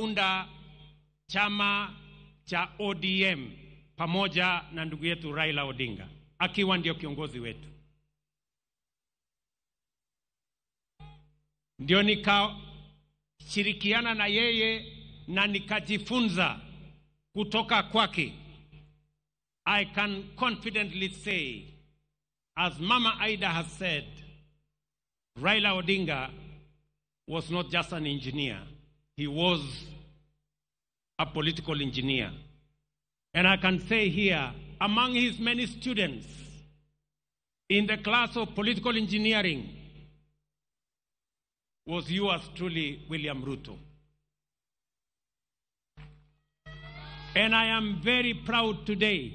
Unda chama cha ODM pamoja na ndugu yetu Raila Odinga akiwa ndio kiongozi wetu. Ndio nikashirikiana na yeye na nikajifunza kutoka kwake. I can confidently say, as Mama Ida has said, Raila Odinga was not just an engineer, he was a political engineer. And I can say here, among his many students in the class of political engineering was yours truly, William Ruto. And I am very proud today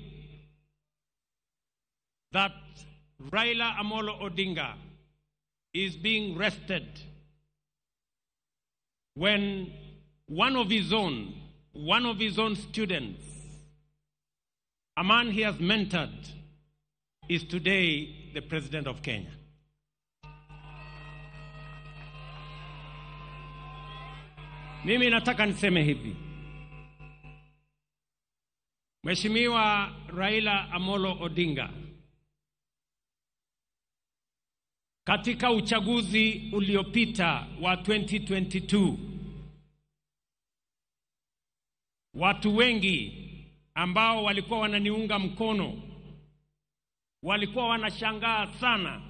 that Raila Amolo Odinga is being rested when one of his own students, a man he has mentored, is today the president of Kenya. Mimi nataka niseme hivi. Mheshimiwa Raila Amolo Odinga, katika uchaguzi uliopita wa 2022, watu wengi ambao walikuwa wananiunga mkono walikuwa wanashangaa sana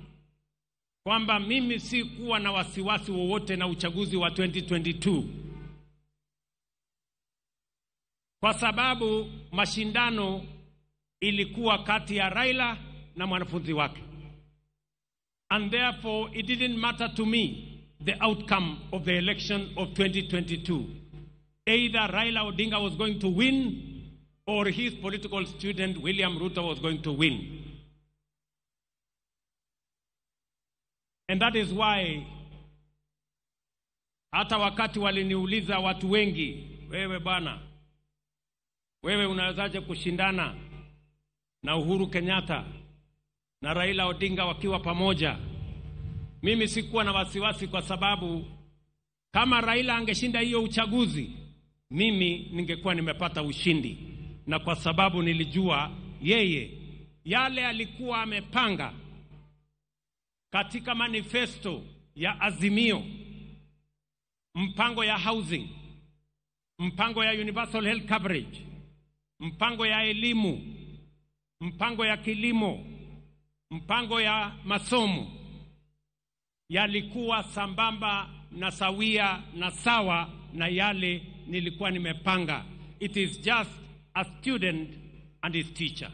kwamba mimi sikuwa na wasiwasi wowote na uchaguzi wa 2022, kwa sababu mashindano ilikuwa kati ya Raila na mwanafunzi wake. And therefore it didn't matter to me the outcome of the election of 2022. Either Raila Odinga was going to win or his political student William Ruto was going to win. And that is why hata wakati waliniuliza watu wengi, wewe bana, wewe unawezaje kushindana na Uhuru Kenyatta na Raila Odinga wakiwa pamoja? Mimi sikuwa na wasiwasi, kwa sababu kama Raila angeshinda hiyo uchaguzi, mimi ningekuwa nimepata ushindi. Na kwa sababu nilijua yeye yale alikuwa amepanga katika manifesto ya Azimio, mpango ya housing, mpango ya universal health coverage, mpango ya elimu, mpango ya kilimo, mpango ya masomo, yalikuwa sambamba na sawia na sawa na yale nilikuwa nimepanga. It is just a student and his teacher.